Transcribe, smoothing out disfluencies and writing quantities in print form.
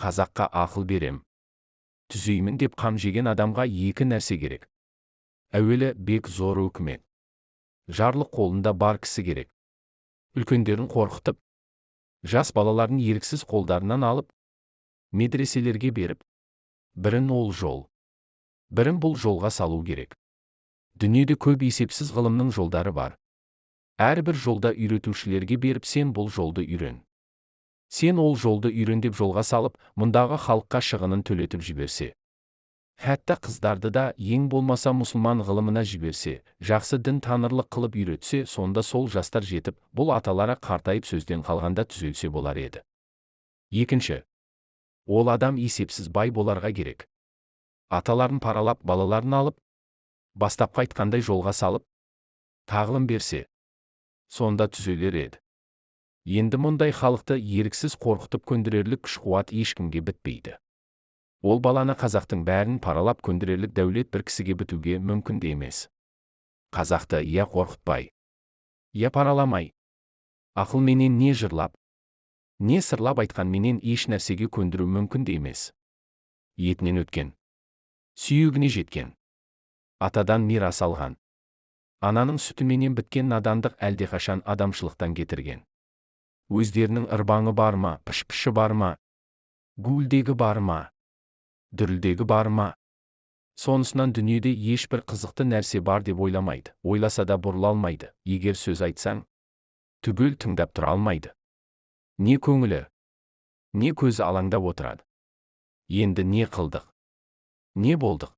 Қазаққа ақыл берем. Түзеймін деп қам жеген адамға екі нәрсе керек. Әуелі бек зор өкімет. Жарлық қолында бар кісі керек. Үлкендерін қорқытып, жас балаларын еріксіз қолдарынан алып, медреселерге беріп, бірін ол жол, бірін бұл жолға салу керек. Дүниеде көп есепсіз ғылымның жолдары бар. Әрбір жолда үйретушілерге беріп, сен бұл жолды үйрен, сен ол жолды үйрен деп жолға салып, мұндағы халыққа шығынын төлетіп жіберсе. Хәтта қыздарды да ең болмаса мұсылман ғылымына жіберсе, жақсы дін танырлық қылып үйретсе, сонда сол жастар жетіп, бұл аталары қартайып сөзден қалғанда түзелсе болар еді. Екінші, ол адам есепсіз бай боларға керек. Аталарын паралап, балаларын алып, бастапқы айтқандай жолға салып, тағлым берсе, сонда түзелер еді. Енді мұндай халықты еріксіз қорқытып көндірерлік күш-қуат ешкімге бітпейді. Ол баланы қазақтың бәрін паралап көндірерлік дәулет бір кісіге бітуге мүмкін де емес. Қазақты я қорқытпай, я параламай, ақылменен не жырлап, не сырлап айтқанменен еш нәрсеге көндіру мүмкін де емес. Етінен өткен, сүйегіне жеткен, атадан мирас алған, ананың сүтіменен біткен надандық әлдеқашан адамшылықтан кетірген. Өздерінің ырбаңы бар ма, пыш-пышы бар ма, гуілдегі бар ма, дүрілдегі бар ма? Сонысынан дүниеде ешбір қызықты нәрсе бар деп ойламайды, ойласа да бұрыла алмайды, егер сөз айтсаң, түгел тыңдап тұра алмайды. Не көңілі, не көзі алаңдап отырады. Енді не қылдық? Не болдық?